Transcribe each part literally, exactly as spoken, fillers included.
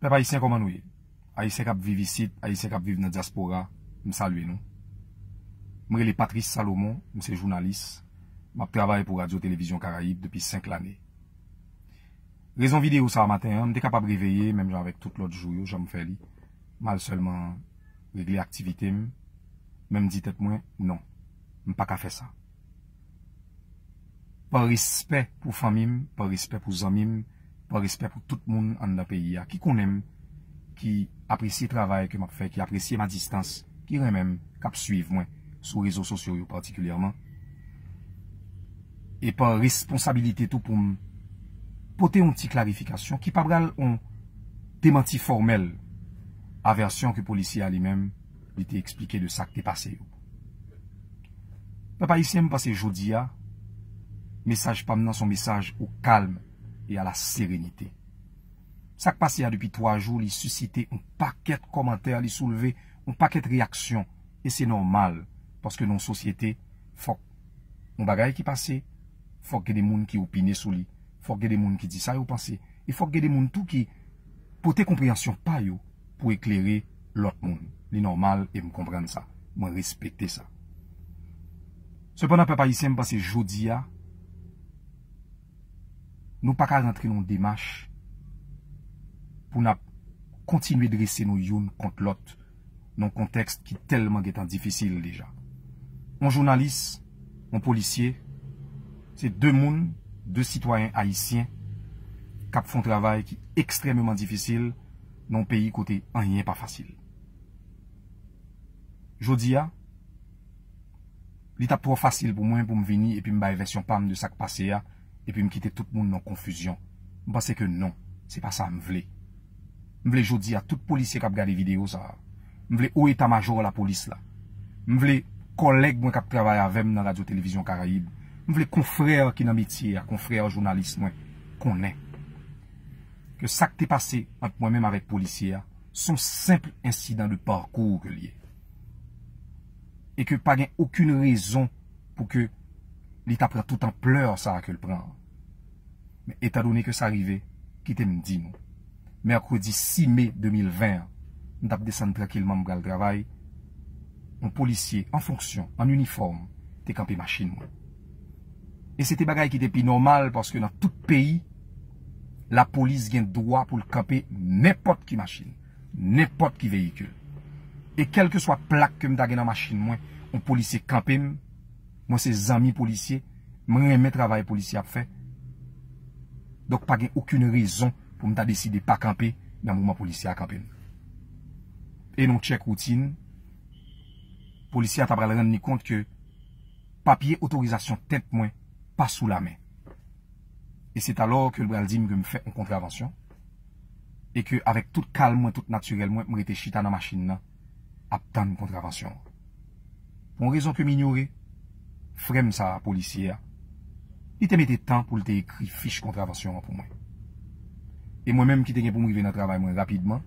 Pèp ayisyen, kòman nou ye? Ayisyen k ap viv isit, Ayisyen k ap viv nan dyaspora, m salye nou. M rele Patrice Salomon, m se jounalis. M ap travay pou Radyo Televizyon Karayib depi senk lane. Rezon videyo sa a maten an, m te kapab reveye, menm jan avèk tout lòt jou yo, jan m fè li. M al sèlman regle aktivite m, men m di tèt mwen, non, m pa ka fè sa. Pa respè pou fanmi m, pa respè pou zanmi m, pa respè pou tout moun anndan peyi a ki konnen m, ki apresye travay ke m ap fè, ki apresye m a distans, ki renmen m, k ap swiv mwen sou rezo sosyo yo patikilyèman. E pa responsabilite tou pou m pote yon ti klarifikasyon ki pa pral yon demanti fòmèl a vèsyon ke polisye a li menm li te eksplike de sa k te pase yo. Pèp ayisyen, m panse jodi a, mesaj pa m nan se yon mesaj o kalm e a la serenite. Sa k pase a depi twa jou, li sisite yon pakèt kòmantè, li soulve yon pakèt reyaksyon. E se nòmal, paske nan yon sosyete, fòk yon bagay ki pase, fòk gen de moun ki opine sou li, fòk gen de moun ki di sa yo panse, e fòk gen de moun tou ki pote konpreyansyon pa yo pou eklere lòt moun. Li nòmal e m konprann sa. Mwen respekte sa. Sepandan, pèp ayisyen, m panse jodi a, nou pa ka rantre nan yon demach pou n ap kontinye drese nou youn kont lòt nan yon kontèks ki tèlman gentan difisil deja. Yon jounalis, yon polisye, se de moun, de sitwayen ayisyen k ap fè yon travay ki ekstrèmeman difisil nan yon peyi kote anyen pa fasil. Jodi a, li t ap twò fasil pou mwen pou m vini epi m bay vèsyon pa m de sa k pase a, epi m kite tout moun nan konfizyon. M panse ke non, se pa sa m vle. M vle jodi a tout polisye k ap gade videyo sa a. M vle o eta majò lapolis la. M vle kòlèg mwen k ap travay avè m nan Radyo Televizyon Karayib. M vle konfrè ki nan metye a, konfrè jounalis mwen, konnen ke sa k te pase ant mwen menm avèk polisye a, se yon senp ensidan de pakou ke l ye. E ke pa gen okenn rezon pou ke li ta pran tout anplè sa a ke l pran an. Men etandone ke sa rive, kite m di nou, mèkredi sis me de mil ven an, m t ap desann trankilman, m pral travay, yon polisye an fonksyon, an inifòm, te kanpe machin mwen. E se te bagay ki te pi nòmal, paske nan tout peyi, lapolis gen dwa pou l kanpe nenpòt ki machin, nenpòt ki veyikil. E kèlkeswa plak ke m ta gen nan machin mwen, yon polisye kanpe m, mwen se zanmi polisye, m renmen travay polisye ap fè. Donk pa gen okenn rezon pou m ta deside pa kanpe nan moman polisye a kanpe m. E nan yon tchèk woutin, polisye a ta pral rann li kont ke papye otorizasyon tent mwen pa sou la men. E se talò ke l pral di m ke m fè yon kontravansyon, e ke avèk tout kalm mwen, tout natirèl mwen, m rete chita nan machin nan, ap tann kontravansyon an. Pou yon rezon ke m inyore, frè m sa a, polisye a, li te mete tan pou l te ekri fich kontravansyon an pou mwen. E mwen menm ki te gen pou m rive nan travay mwen rapidman,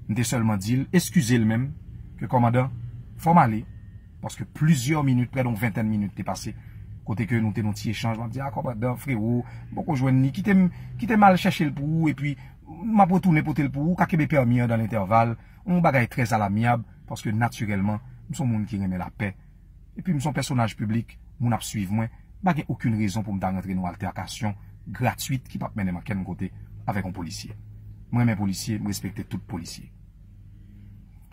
m te sèlman di l, eskize l menm, ke kòmandan, fò m ale, paske plizyè minit, prè de yon ventèn minit te pase, kote ke nou te nan yon ti echanj, m ap di, a, kòmandan, frewo, m poko jwenn li, kite m, kite m al chèche l pou ou, epi m ap retounen pote l pou ou, ou ka kenbe pèmi an dan lentèval, yon bagay trè alamyab, paske natirèlman, m se yon moun ki renmen lapè, epi m se yon pèsonaj piblik, moun ap swiv mwen, m pa gen okenn rezon pou m ta rantre nan yon altèkasyon gratwit ki p ap mennen m ankenn kote avèk yon polisye. M renmen polisye, m respekte tout polisye.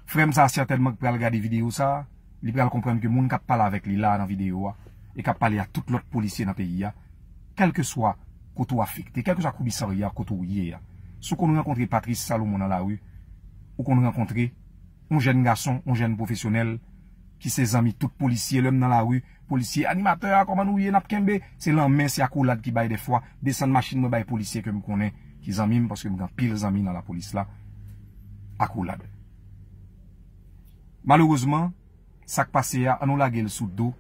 Frè m sa a sètènman k pral gade videyo sa a, li pral konprann ke moun k ap pale avèk li la a nan videyo a, e k ap pale a tout lòt polisye nan peyi a, kèlkeswa kote w afekte, kèlkeswa komisarya kote w ye a. Si w konn rankontre Patrice Salomon nan lari, ou konn rankontre yon jèn gason, yon jèn pwofesyonèl ki se zanmi tout polisye. Lè m nan lari, polisye, animatè a, kòman nou ye, n ap kenbe? Se lanmen, se akolad ki bay dèfwa. Desann machin mwen bay polisye ke m konnen ki zanmi m, paske m gen anpil zanmi nan lapolis la. Akolad. Malerezman, sa k pase a, ann nou lage l sou do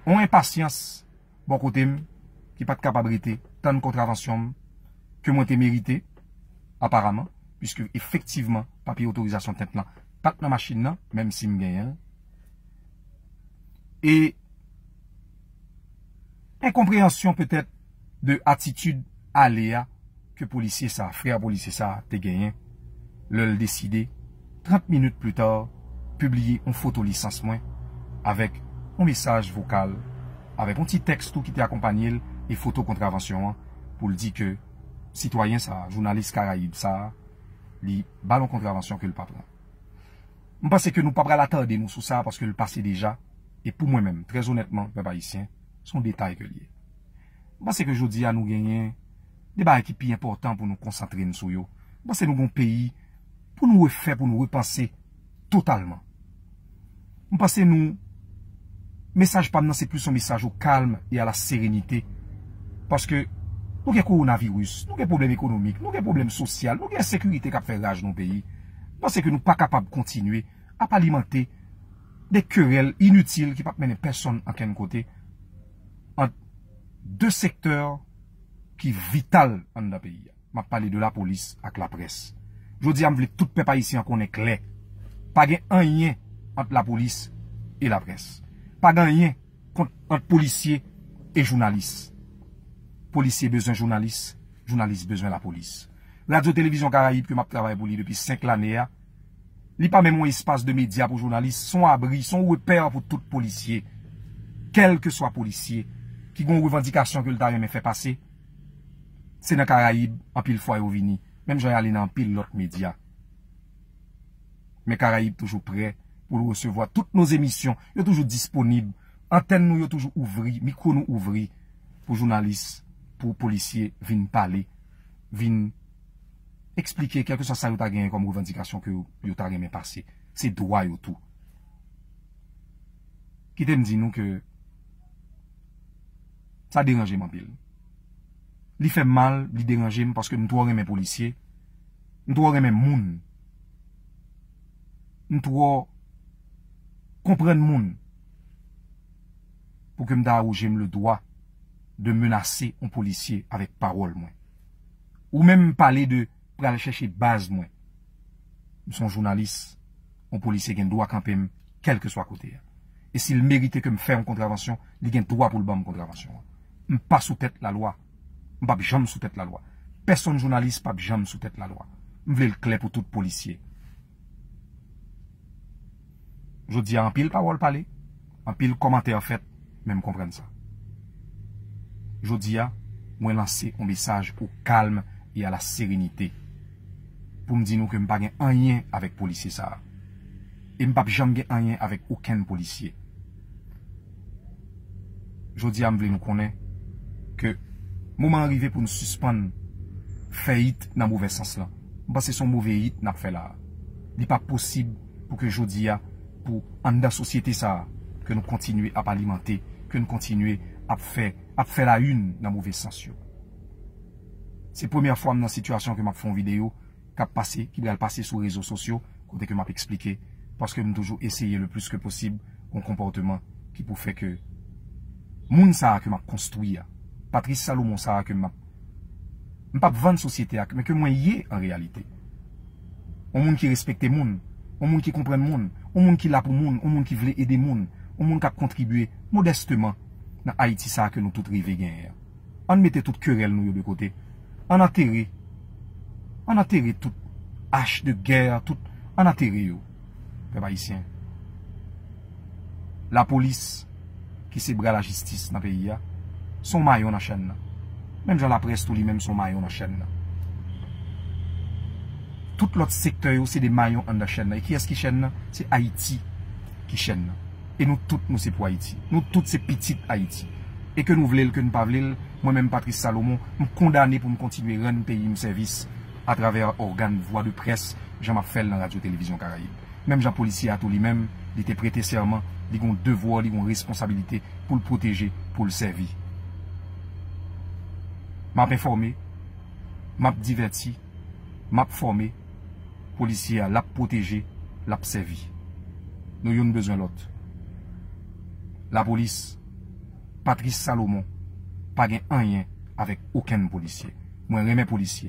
yon enpasyans bò kote m ki pa t kapab rete tann kontravansyon m ke mwen te merite, aparaman, piske efektivman papye otorizasyon tent lan pa t nan machin nan, menm si m genyen l. E enkonpreyansyon petèt de atitid ale a ke polisye sa, frè polisye sa te genyen, lè l deside, trant minit pli ta, pibliye yon foto lisans mwen avèk yon mesaj vokal, avèk yon ti tèks tou ki te akonpanye l e foto kontravansyon an, pou l di ke sitwayen sa, jounalis Karayib sa, li ba l yon kontravansyon ke l pa pran. M panse ke nou pa pral atande nou sou sa paske l pase deja. E pou mwen menm, trè onètman, pèp ayisyen, se yon detay ke l ye. M panse ke jodi a nou genyen de bagay ki pi enpòtan pou nou konsantre n sou yo. M panse nou gen yon peyi pou nou refè, pou nou repanse totalman. M panse nou, mesaj pa m nan se plis yon mesaj o kalm e a la serenite. Paske nou gen kowonaviris, nou gen pwoblèm ekonomik, nou gen pwoblèm sosyal, nou gen ensekirite k ap fè raj nan peyi. M panse ke nou pa kapab kontinye ap alimante de kerèl initil ki p ap mennen pèsonn ankenn kote ant de sektè ki vital anndan peyi a. M ap pale de lapolis ak laprès. Jodi a, m vle tout pèp ayisyen an konnen klè. Pa gen anyen ant lapolis e laprès. Pa gen anyen kont, ant polisye e jounalis. Polisye bezwen jounalis, jounalis bezwen lapolis. Radyo Televizyon Karayib ke m ap travay pou li depi senk lane a, li pa menm yon espas de medya pou jounalis, se yon abri, se yon repè pou tout polisye. Kèlkeswa polisye ki gen yon revandikasyon ke l ta renmen fè pase, se nan Karayib anpil fwa yo vini, menm jan y ale nan anpil lòt medya. Men Karayib toujou prè pou l resevwa tout nos emisyon. Yo toujou disponib. Antèn nou yo toujou ouvri, mikwo nou ouvri pou jounalis, pou polisye vin pale, vin eksplike kèlkeswa sa yo ta genyen kòm revandikasyon ke yo, yo ta renmen pase. Se dwa yo tou. Kite m di nou ke sa deranje m anpil. Li fè m mal, li deranje m paske m twò renmen polisye, m twò renmen moun, m twò konprann moun pou ke m ta awoje m le dwa de menase yon polisye avèk pawòl mwen. Ou menm pale de pral chèche baz mwen. M se yon jounalis, yon polisye gen dwa kanpe m, kèlkeswa kote a. E si l merite ke m fè yon kontravansyon, li gen dwa pou l ban m kontravansyon an. M pa sou tèt lalwa. M p ap janm sou tèt lalwa. Pèsonn jounalis p ap janm sou tèt lalwa. M vle l klè pou tout polisye. Jodi a, anpil pawòl pale, anpil kòmantè fèt, men m konprann sa. Jodi a, mwen lanse yon mesaj o kalm e a la serenite pou m di nou ke m pa gen anyen avèk polisye sa a. E m p ap janm gen anyen avèk okenn polisye. Jodi a, m vle nou konnen ke moman an rive pou n sispann fè it nan movè sans lan. M panse se yon move it n ap fè la a. Li pa posib pou ke jodi a, pou anndan sosyete sa a, ke nou kontinye ap alimante, ke nou kontinye ap fè, ap fè la une nan move sans yo. Se premyè fwa m nan sitiyasyon ke m ap fè yon videyo k ap pase, ki pral pase sou rezo sosyo, kote ke m ap eksplike, paske m toujou eseye le plis ke posib yon konpòteman ki pou fè ke moun sa a ke m ap konstwi a, Patrice Salomon sa a ke m ap, m p ap vann sosyete a, men ke mwen ye an reyalite. Yon moun ki respekte moun, yon moun ki konprann moun, yon moun ki la pou moun, yon moun ki vle ede moun, yon moun k ap kontribye modèsteman nan Ayiti sa a ke nou tout rive genyen an. Ann mete tout kerèl nou yo de kote. Ann antere. Ann antere tout ach de gè, tout, ann antere yo. Pèp ayisyen. Lapolis, ki se bra lajistis nan peyi a, se yon mayon nan chèn nan. Menm jan laprès tou li menm se yon mayon nan chèn nan. Tout lòt sektè yo se de mayon anndan chèn nan. E kiyès ki chèn nan? Se Ayiti ki chèn nan. E nou tout, nou se pou Ayiti. Nou tout se pitit Ayiti. E ke nou vle l, ke nou pa vle l, mwen menm Patrice Salomon, m kondane pou m kontinye rann peyi m sèvis atravè ògàn vwa de près, jan m ap fè l nan Radyo Televizyon Karayib. Menm jan polisye a tou li menm, li te prete sèman, li gen yon devwa, li gen yon responsabilite pou l pwoteje, pou l sèvi. M ap enfòme, m ap divèti, m ap fòme, polisye a, l ap pwoteje, l ap sèvi. Nou youn bezwen lòt. Lapolis, Patrice Salomon, pa gen anyen avèk okenn polisye. Mwen renmen polisye.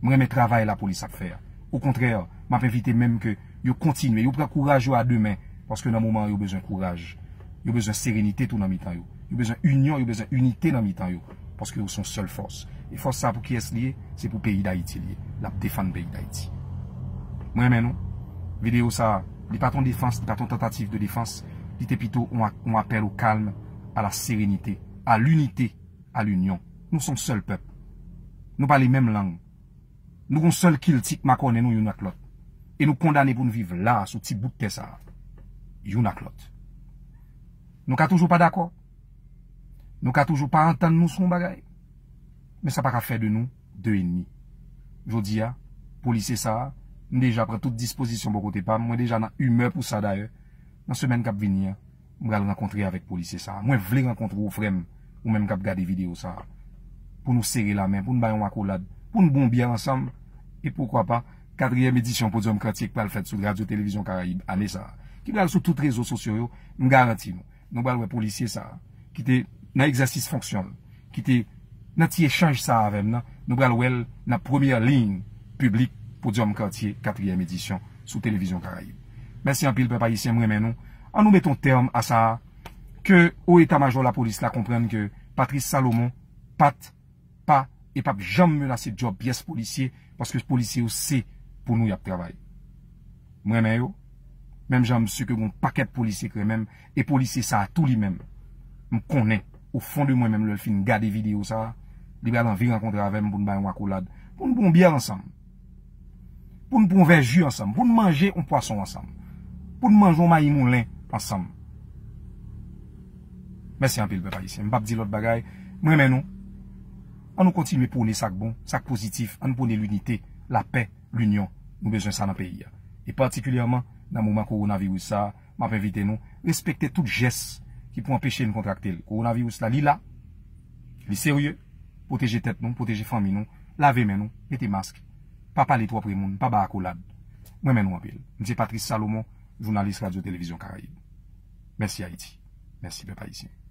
Mwen renmen travay lapolis ap fè a. Okontrè, m ap envite menm ke yo kontinye, yo pran kouraj yo a de men, paske nan moman an yo bezwen kouraj. Yo bezwen serenite tou nan mitan yo. Yo bezwen inyon, yo bezwen inite nan mitan yo, paske yo se yon sèl fòs. E fòs sa pou kiyès li ye? Se pou peyi Dayiti li ye. L ap defann peyi Dayiti. Mwen renmen nou. Videyo sa, li pa t yon defans, li pa t yon tantativ de defans. Li te pito yon, yon apèl o kalm, a la serenite, a linite, a linyon. Nou se yon sèl pèp. Nou pale menm lang. Nou gon sèl kilti k makònen nou youn ak lòt. E nou kondane pou n viv la, sou ti bout tè sa a, youn ak lòt. Nou ka toujou pa dakò. Nou ka toujou pa antann nou sou yon bagay. Men sa pa ka fè de nou de enmi. Jodi a, polisye sa a, m deja pran tout dispozisyon bò kote pa m. Mwen deja nan imè pou sa dayè. Nan semèn k ap vini an, m pral rankontre avèk polisye sa a. Mwen vle rankontre w, frè m, ou menm k ap gade videyo sa a. Pou nou sere lamen, pou n bay yon akolad, pou n bwè yon byè ansanm. E poukwa pa, katriyèm edisyon Podium Quartier k pral fèt sou Radyo Televizyon Karayib ane sa a, ki pral sou tout rezo sosyo yo, m garanti nou, nou pral wè polisye sa a, ki te nan egzèsis fonksyon l, ki te nan ti echanj sa a avè m nan, nou pral wè l nan premyè liy piblik Podium Quartier, katriyèm edisyon, sou Televizyon Karayib. Mèsi anpil, pèp ayisyen, m renmen nou. An nou mete yon tèm a sa a, ke o eta majò lapolis la konprann ke Patrice Salomon pa t, pa, e p ap janm menase djòb pyès polisye, paske polisye yo se pou nou y ap travay. M renmen yo, menm jan m si ke gon pakèt polisye k renmen m, e polisye sa a tou li menm, m konnen, o fon de mwen menm, lè l fin gade videyo sa a, li pral anvi rankontre avè m pou n bay yon akolad, pou n bwè yon byè ansanm, pou n pran yon vè ji ansanm, pou n manje yon pwason ansanm, pou n manje yon mayi moulen ansanm. Mèsi anpil, pèp ayisyen. M p ap di lòt bagay. M renmen nou. An nou kontinye pwone sa k bon, sa k pozitif. An nou pwone linite, lapè, linyon. Nou bezwen sa nan peyi a. E patikilyèman, nan moman kowonaviris sa a, m ap envite nou, respekte tout jès ki pou anpeche n kontrakte l. Kowonaviris la, li la, li serye. Pwoteje tèt nou, pwoteje fanmi nou, lave men nou, mete mask, pa pale twò pre moun, pa bay akolad. M renmen nou anpil. M se Patrice Salomon, jounalis Radyo Televizyon Karayib. Mèsi Ayiti. Mèsi pèp ayisyen.